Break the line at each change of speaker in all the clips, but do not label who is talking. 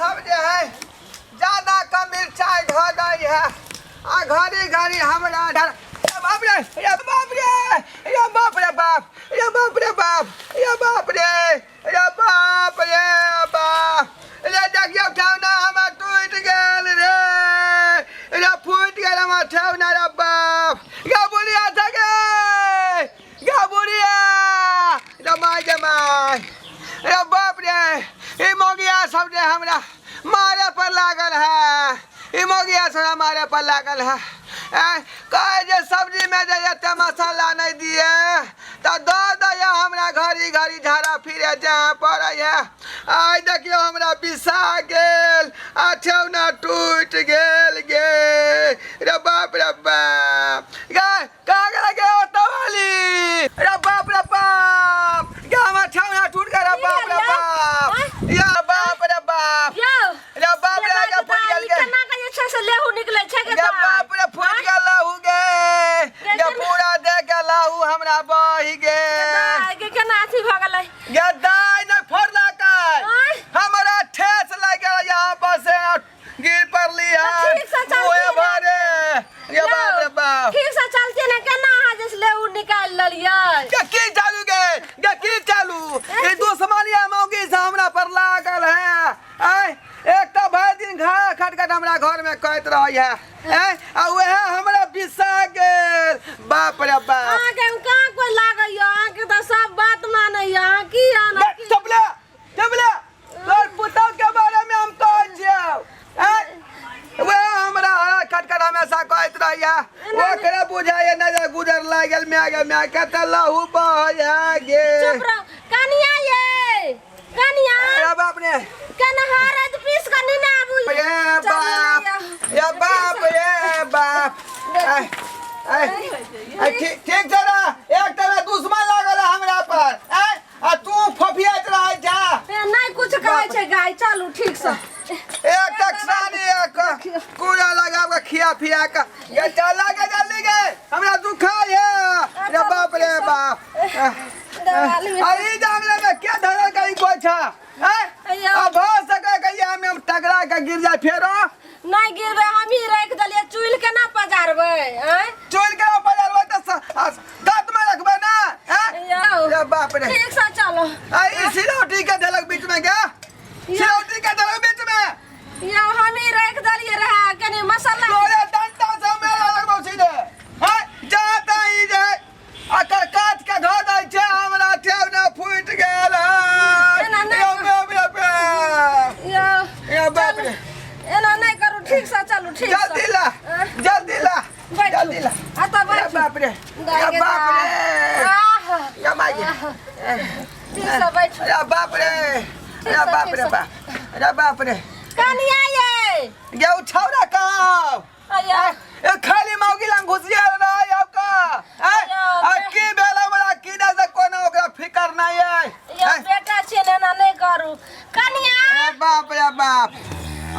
सब जे है ज्यादा का मिरचाई धऽ दै है आ घड़ी घड़ी हमरा ढर ए बाप रे, ए बाप रे, ए बाप रे बाप, ए बाप रे बाप, ए बाप रे, ए बाप रे बाप, रे देखियौ ठेहुना हमर टूटि गेल रे, रे फूटि गेल हमर ठेहुना रे बाप। गे बुढ़िया छै गे, गे बुढ़िया, रे माय गे माय, रे बाप रे, ई मौगिया सब जे हमरा मारे पर लागल है, ई मौगिया सब हमरा मारे पर लागल है। कहै जे सब्जीमे जे एते मसाला नहि दिए तऽ दऽ दैया हमरा घड़ी घड़ी झाड़ा फिरे जाए पड़ै है। आइ देखियौ हमरा बिसा गेल आ ठेहुना टूटि गेल गे, रे बाप रे बाप। गे कहाँ गेलै गे ओतऽ वाली? रे बाप रे बाप, गे हमर ठेहुना टूटि गेल रे बाप रे बाप, या बाप रे बाप,
यौ
रे बाप रे, गे फूटि गेल गे।
केना के जे छै से लेहू निकलै छै गे
गे बाप रे, फूटि गेल लहू गे, गे पूरा दे के लहू हमरा बहि गेल।
गे केना अथी भऽ गेलै?
गे दाइ नहि फोड़लकै,
आँय?
हमरा ठेस लागि गेल यहाँ पर से गिर पड़ली हन
ठीक से चलतियै
मुँहे
ने।
भरे। गे बाप रे बाप,
ठीक से चलतियै ने, केना अहाँ जे लेहू निकालि लेलियै?
गे की चालू गे, गे की चालू, ई दुश्मनिया मौगी से हमरा पर लागल है। आँय, एक तऽ भरि दिन घर खटखट हमरा घर में कहैत रहै है, आँय, आ उएह हमरा बिसा गेल। बाप रे बाप।
अहाँके हम कहाँ कोइ लागैया? अहाँके तऽ सब बात मानैया। अहाँ की आना
गे, चुप ले, चुप ले, तोर पुतहु के बारे में हम कहै छियौ। आँय, वएह हमरा खटखट हमेशा कहैत रहैया, ओकरे बुझाइए नजर गुजर लागि गेल माय गे माय, कते लहू बहै है गे।
चुप रहो कनिया, ये कनिया।
अरे बाप रे,
केना हरद पीस कऽ नेने आबू।
ये बाप, ये बाप, ये बाप। आय, आय, आय, ठीक ठीक छै ना, एक तरह दुश्मन लागल है हमरा पर, आय, आ तू फफियाइत रहै जा।
ए, नहि कुछ कहै छै गाय, चलू ठीक से।
एक तक सानी एक कूड़ा लगा के खिया फिया के ये चला के जल्दी गे, हमरा दुखाय है रे बाप रे बाप। अरे जांगला में क्या धरल कहीं कोई छा? हैं?
अय्यो।
अब हो सके कहीं हम हम टकरा के गिर जाए फेरो।
नहीं गिरबै, हम ही राखि देलियै, चुल्हि केना पजारबै? आँय?
चुल्हि केना पजारबै तऽ दाँत में रखबै ना? हैं?
अय्यो।
रे बाप रे।
ठीक से चलो।
आ, ई सिलौटी के देलक बीच में गे? सिलौटी के देलक बीच में?
यौ, हम ही राखि देलियै रहए कनि मसाला।
तोरे डंटा से मेला लगबौ सीधे। हैं? जा ता ई जे अकर काट के धो दै छै, हमरा ठेहुना फूटि गेल है।
एना नहि
यौ, बाप रे बाप।
यौ,
यौ, बाप रे।
एना नहि करू, ठीक से चलू, ठीक से।
जल्दी ला, जल्दी ला,
बैठू।
जल्दी ला।
एतऽ बैठू।
यौ, बाप रे,
दाइ
यौ,
गे
बाप
दाइ।
रे।
आह।
यौ, माय गे।
ठीक से बैठू।
यौ, बाप रे, यौ,
से,
बाप
ठीक
रे
से।
बाप, यौ, बाप रे।
कनिया ये।
यौ, छौड़ा कहाँ?
अय्या।
ए खाली मौगी लंग घुसिया रहै यौ का। ए, आ की भेल हमरा की नहि से कोनो ओकरा फिकर नहि अइ।
यौ बेटा छियै ने, एना नहि करू कनिया।
अरे बाप रे बाप,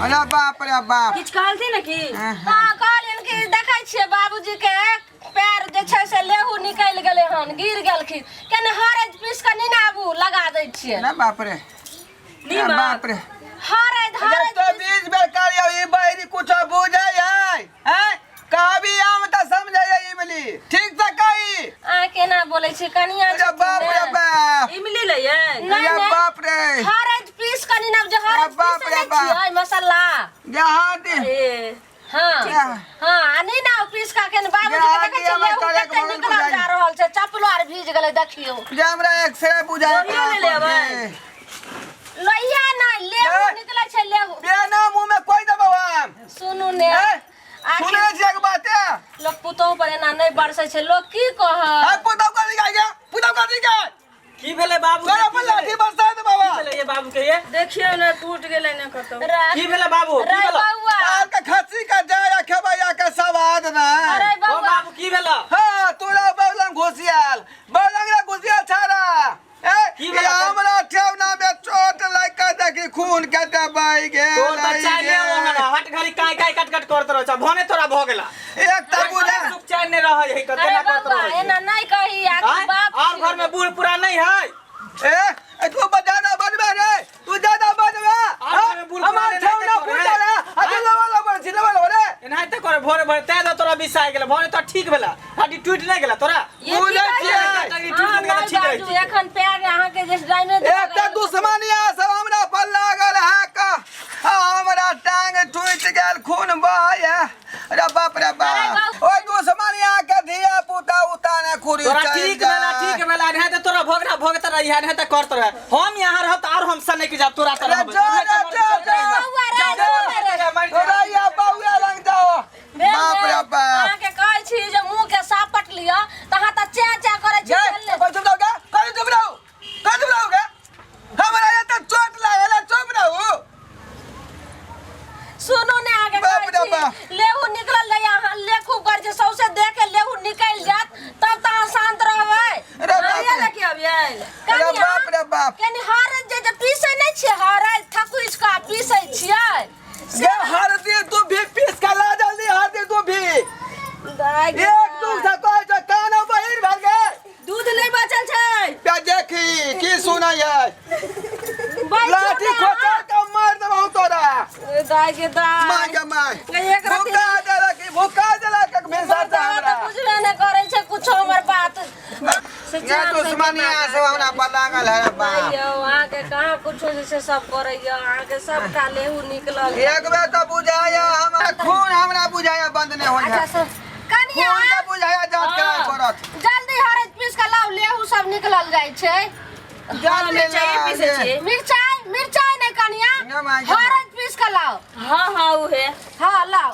अरे बाप रे बाप।
किछु कहलथिन ने की?
हँ, कहलियनि कि देखै छियै बाबूजी के पैर जे छै से लेहू निकलि गेलै हन, गिर गेलखिन, कनि हरैद पीस कऽ नेने आबू, लगा दै छियै।
अरे बाप रे,
नीमक।
बाप रे।
हरैद, हरैद।
तो 20 बेर करियो, ई बहरी कुछ बुझै है, हैं? कभी हम त समझै है इमली, ठीक से कही।
अहाँ केना बोलै छी कनिया?
अरे बाप रे बाप।
इमली लइयै?
नहि,
अरे
नहि।
बाप रे।
हरैद पीस कनि ने, जे हरैद
अरे बाप
पीस
रे
नै
बाप।
छियै मसाला।
यहाँ दे।
ए
हाँ।
यहाँ।
हाँ, आ नहि ने पीस कऽ केने बाबूजी के
यहाँ
देखै
दिअ,
छियै
हमर
लेहू
करक
कते
मगन
निकलल
बुझाइ।
जा रहल छै, चप्पलो आर भीज गेलै देखियौ।
जे हमरा एक्सरे बुझाइ।
लोहियो ले लेबै।
लोहिया नहि, लेहू
ए।
निकलै छै लेहू।
बिना मुँह में कोई देबौ हम।
सुनू ने,
ए,
आखिर
सुनै छियै एक बाते?
लोक पुतोहु पर एना नहि बरसै छै, लोक की कहत?
आ पुतहु कथी गाय गे? पुतहु कथी गाय?
की भेलै बाबू?
तोरा पर लाठी बरसा दे बाबा।
की भेलै ये बाबू के ये?
देखियौ ने, टूट गेलै ने कतौ।
की भेलै बाबू? की
रे
भेलै?
बौआ।
तार के खस्सी के जाय आ खेबैया के सवाद ना।
अरे
ओ
बौआ।
बाबू, की भेलै?
हाँ, तोरा बौलंग घुसियाल, बौलंग रे घुसियाल छाड़ा। ए,
की
ई
भेलै?
हमरा ठेहुना में चोट लागि के देखी खून कते बहि गेल।
तोर बच्चा ले ओहन हट घड़ी काई काई कट कट करत रहै छ, भने तोरा भ गेला।
एक तऽ बुझा
सुख चैन नहि रहै है,
अरे
केना करत
बौआ,
रहै है?
एना नहि कही, आखिर
आँय?
बाप
और
छियै।
घर में बूढ़ पुरान नहीं है?
ए, ए, तू ज्यादा बजबे रे, तू ज्यादा बजबे।
और घर में बूढ़
हमर
पुरान नहीं। भोरे भोरे तै दो तोरा बिसाय गेल भोरे तो ठीक भेला हड्डी टूट नहीं गेला तोरा
ये की
बुझै
कहै
छियै।
हड्डी टूट
अहाँ
गेला
नहि
ठीक रहै
बाजू,
छै
एखन पैर अहाँके जे डाइने
एकटा दुश्मनिया सब हमरा पर लागल है का हमरा टांग टूटि गेल खून बहै है अरे बाप रे बाप ओइ दुश्मनिया के धिया पुता उताने खुरी
तोरा
चलि
ठीक भेला
जाय।
ठीक भेला नहीं तो तोरा भोगना भोगत रही है नहीं तो करत रहे हम यहाँ रहब तो और हम सने के जाब तोरा
अरे
तरह
जा रे, जा, जा।
बौआ रे, बौआ रे।
तोरा या बौआ लग जाओ
भेल
बाप रे
ने,
बाप
अहाँके कहै छी जे मुँह के सापट लिअ तऽ अहाँ तऽ चे चे करै छी
ये
भेल ने।
कोई चुप रहोगे कोई चुप रहो कोई चुप रहोगे हमरा ये तो चोट लागल है चुप रहू
सुनू ने अहाँके
बाप
कहै
रे
छी
बाप।
लेहू निकलल रहै अहाँ लेखू कर जे सौंसे देह के लेहू निकलि जायत तब तऽ अहाँ शान्त रहबै
अरे बाप
अरिया
रे
लऽ के अबियै
अरे
कनिया,
बाप रे बाप
कनि हरद जे जे पीसै नहि छियै हरद थकुचि कऽ पीसै छियै
ये हरदी तू भी पीस के ला जल्दी हरदी तू भी
दाइ गे
एक दू से कहै छै कान बहिर भऽ गेल
दूध नहि बचल छै
पे देखी की सुनै है
बैठू
लाठी
ने
खोचा के मार देबहु तोरा
अहाँ। दाइ गे दाइ
माय गे माय
एक रत्ती
भुका देलक ई, भुका देलक एक भिनसर से
तऽ
हमरा
बुझबे नहि करै छै कुछो हमर बात से
ये
जान से
दुश्मनिया सब हमरा पर लागल है रे बाप
यौ अहाँके कहाँ कुछो जे छै सब करैया अहाँके सबटा लेहू निकलल
एक बेर तो बुझाया हमरा खून हमरा बुझाया बंद नहीं होय
अच्छा
है
सर कनिया
खून के बुझाया जांच कराय पड़त
जल्दी हरद पीस के लाउ लेहू सब निकलल जाइ छै
जांच
मिरचाई पीसै छियै।
मिरचाई मिरचाई नहि कनिया
ना माय गे।
हरद पीस के लाउ
हँ हँ उहे
हँ लाउ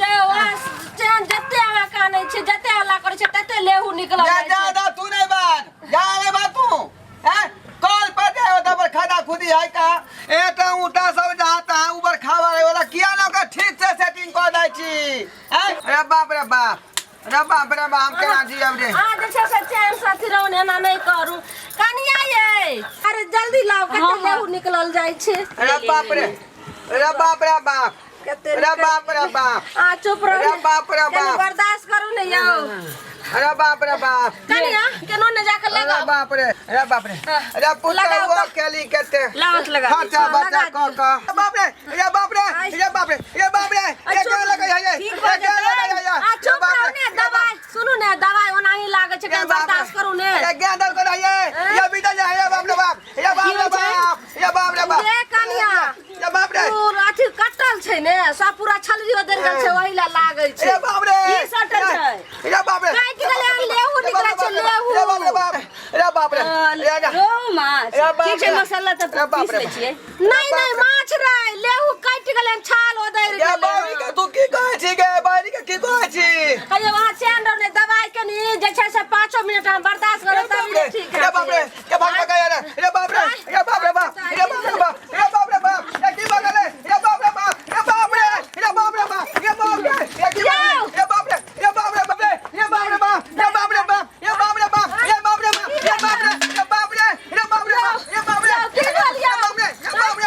यौ अहाँ चैन जते अहाँ कानै छी जते हल्ला करै छी तते लेहू निकलल
जा
जाइ
जा
छै
जा तू नहीं बात जा रे बात तू हैं कॉल पर जाए ओता पर खादा खुदी है का एटा ऊटा सब जहाँ तहाँ ऊपर खावा रे वाला किया ना ओकरा ठीक से सेटिंग कर दै छी हैं अरे बाप रे बाप अरे बाप रे बाप हम केना जियब रे
अहाँ जे छै से चैन से अथी रहू ने एना नहि करू कनिया यै अरे जल्दी लाउ कते लेहू निकलल जाइ छै
अरे बाप रे अरे बाप रे बाप
कते
अरे बाप रे बाप
अहाँ चुप रहू
अरे बाप रे
कनी
बाप।
बर्दाश्त करू ने यौ
अरे बाप रे बाप
कनिया केनो ने जाके
अरे
लगाउ
बाप रे अरे बाप रे अरे पुता
लगाओ
वो
तो।
केली केते
लाओ लगा दै
खर्चा बचा
लगा
क क बाप रे अरे बाप रे अरे बाप रे अरे बाप रे ये
चुप।
क्या लगे है ये
ठीक
ये
भऽ
क्या लगे है ये
आ चुप रहू ने दवाई सुनू ने दवाई ओनाही लागै छै कनी बर्दाश्त करू ने
ये ज्ञान दर कर ये ये बीता जा ये बाप रे बाप ये बाप रे बाप ये बाप रे बाप
ये कनिया
ये बाप रे
पूरा अथी कटल छै ने सब पूरा छलरी उधर गेल छै ओहि ला लागै छै
ये बाप रे
की सटल छै?
ये बाप रे
काटि गेलै हन, लेहू निकलै छै, लेहू।
ये बाप रे बाप ये बाप रे ये जा
रोहु माछ
ए बाप
ठीक छै
रे।
मसाला तऽ
ए बाप
पीस
रे
लै छियै
नहीं नहीं माछ रे लेहू काटि गेलै हन, छाल उधर
ये
गेलै
बाबरी के तू की कहै छी गे बाबरी के की कहै छी
कहियो वहाँ चैन रहू ने दवाई के नी जे छै से पाँचो मिनट हम बर्दाश्त करू
रे
तब
बाप रे
ठीक
रे बाप रे ये भाग भाग रे रे बाप रे रे बाप रे बाप रे बाप रे बाप रे बाप रे बाप ये की भऽ गेलै रे बाप रे बाप रे बाप रे रे बाप रे बाप रे बाप रे ये की भऽ गेलै रे बाप रे रे बाप रे बाप रे रे बाप रे बाप रे बाप रे बाप रे बाप रे बाप रे बाप रे बाप रे बाप रे रे बाप रे रे बाप रे बाप रे बाप रे
की भेल यौ?
रे बाप रे रे बाप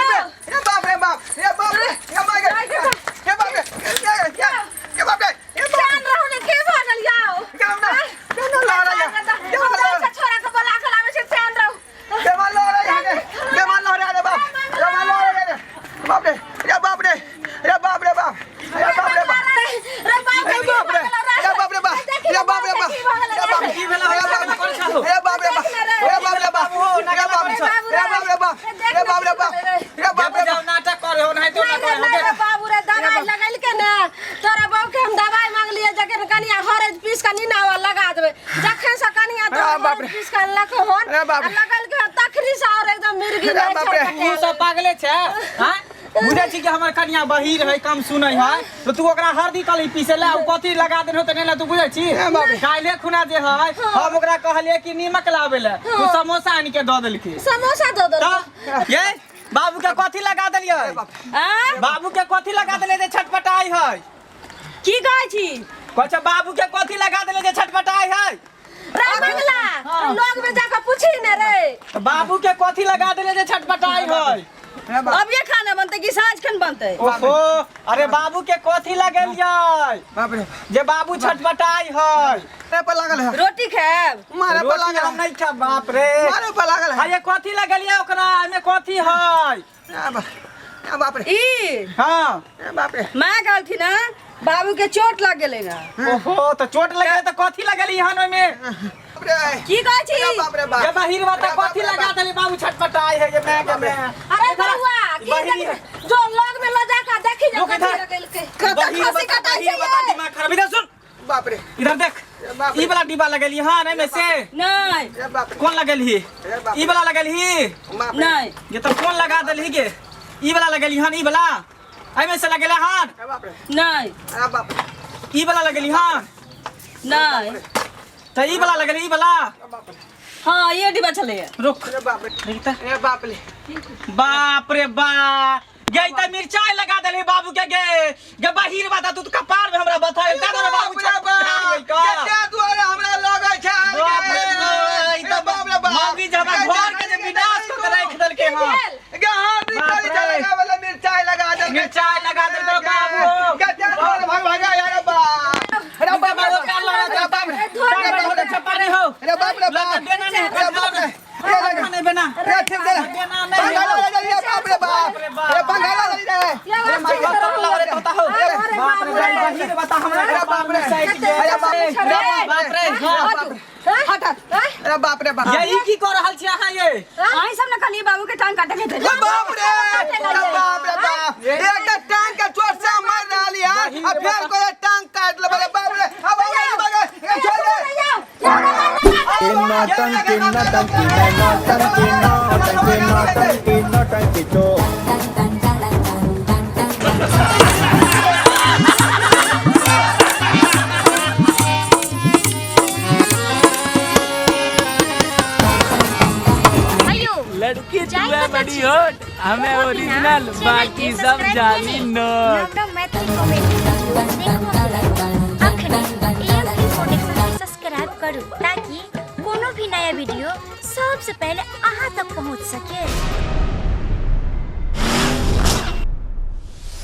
रे रे बाप रे बाप रे बाप रे रे बाप रे रे बाप रे रे बाप रे रे बाप
चैन रहू ने की भऽ गेल यौ
रे केना लड़ाई
हम जाइ छै छोरा के बोला के लाबै छै चैन रहू
बेमान लहरे यहाँ के बेमान लहरे रे बाप बेमान लहरे रे बाप रे रे बाप रे रे बाप रे बाप रे बाप रे बाप
रे बाप
रे बाप रे रे बाप रे बाप रे बाप रे बाप रे बाप
की भेला
रे बाप रे बाप रे बाप रे बाप रे बाप रे बाप रे बाप रे बाप रे बाप रे बाप रे बाप रे
जाओ नाटक करे हो नहीं तो
नहीं
ना
रे
करे
नहीं रे
हो
बाबू रे दवाई लगेलकै ने तोरा बहू के हम दवाई मांगलियै जखन कनिया हरद पीस के नीनावा लगा देबै जखन से कनिया तोरा
अरे बाप
हरद
रे।
पीस के अनलक हन
अरे बाप
आ
रे।
लगलकै हन तखनी से और एकदम मिर्गी
अरे
नहि
बाप रे।
तू सब पागले छै हां बुझै छी कि हमर कनिया बहीर है कम सुनै है तो तू ओकरा हरदी कली पीसे ला उ कथी लगा देन होते नहीं ला तू बुझै छी काल्हे खुना जे है हम ओकरा कहलिए कि नीमक लाबे ले तू समोसा आनि के दऽ देलखी
समोसा दऽ देलकै
तऽ ये बाबू के कथी लगा देलियै
आँ
बाबू के कथी लगा देलियै जे छटपटाई है
की कहै छी
कहै छै बाबू के कथी लगा देलियै जे छटपटाई है
रे मंगला लोग में जाके पूछी ने रे
तऽ बाबू के कथी लगा देलियै जे छटपटाई है
रे बाप
अभिये खाना बनतै कि साँझ खन बनतै
ओहो अरे बाबू के कथी लगेलियै
बाप रे
जे बाबू छटपटाई है
मारे पर लागल है
रोटी खायब
मारे पर
रोटी
लागल
हम
है
नहीं खाब बाप रे
मारे पर लागल है
अरे कथी लगेलियै ओकरा एहिमे कथी है
अरे बाप। ए बाप रे।
ई
हां।
ए बाप रे।
माँ कहलखिन हँ बाबू के चोट लग गेलै ना।
ओहो त चोट लग गेलै त कथी लगली हन ओइमे?
बाप रे।
की कहै छी?
ए बाप रे बाप।
ये बहिर बा त कथी लगा देली बाबू छटपटाई है ये मैं के मैं।
अरे बउआ की
बहिरी
देख जो लग में ल जाकर देखी जो
रुक
कथी
इधर।
लगेलकै।
कतऽ
बहिर
खसी
बता
कटाइ
बहिर
छै
बता
ये?
दिमाग खराब। इधर सुन।
बाप रे।
इधर देख।
ए बाप
ई
रे।
वाला डिब्बा लगेली हन एमे से?
नहीं।
ए बाप रे।
कौन लगेली?
ए बाप
ई वाला लगेली?
बाप रे।
नहीं।
ये तो कौन लगा देली गे? ई वाला लगेली हन ई वाला? एमे से लगेले हन?
ए बाप रे।
नहीं।
ए बाप रे।
ई वाला लगेली हन?
नहीं।
त ई वाला लगेली ई वाला?
ए बाप रे।
हाँ ये डिब्बा छलैया।
रुक।
ए बाप रे।
देख त।
ए बाप रे।
बाप रे बा गे त मिरचाई लगा देली बाबू के गे। गे बहिर बा त तू त कपार में हमरा बथा ता तोरा बाबू
बाप रे बाप।
छटपटा
केते दुआरे हमरा लगै छै।
बाप रे बा, ई
ए बाप रे बाप।
मौगी जे हमरा घर के जे विनाश क के राखि देलकै हन।
गे हाथ
बाप
निकाली
रे।
चले वाला मिरचाई लगा देलकै।
मिरचाई लगा देलकै बाबू।
केते दुआरे भाग भागा यार बाप। अरे बाप रे
बाबू का लड़ा
अरे बाप रे।
अरे बाप रे छपारी हो।
अरे बाप रे बाप।
बेना नहीं
अरे बाप रे।
अरे नहीं बेना।
अरे ठीक है।
बेना नहीं
पंखा लगा दे बाप रे बाप। अरे पंखा लगा दे।
ये
अरे माई बाप तो लगा रे तोता हो।
अरे
बाप रे
बाप रे।
बहिर बता हमरा
अरे बाप रे।
अरे
अरे बाप रे।
बाप रे।
हट हट हट।
अरे बाप रे बाप।
ये ई की कर रहल छी अहाँ ये?
अहीं सब ने कहलियै बाबू के टांग काटे के
अरे बाप रे। अरे बाप रे बाप। एक तो टांग के चोट से मर रहली है आ फिर कोई टांग काट ले। अरे बाप रे। अब हमरा नहीं बगे। ए छोड़ दे।
नौटंकी नौटंकी नौटंकी नौटंकी नौटंकी नौटंकी चो।
लड़की तू है बड़ी होट, हमें ओरिजिनल, बाकी सब जाली नोट।
मैथिली कॉमेडी वीडियो देखबाक लेल अखने एएमपी प्रोडक्शन सब्सक्राइब करू ताकि कोनो भी नया वीडियो सबसे पहले अहाँ तक पहुँच सके।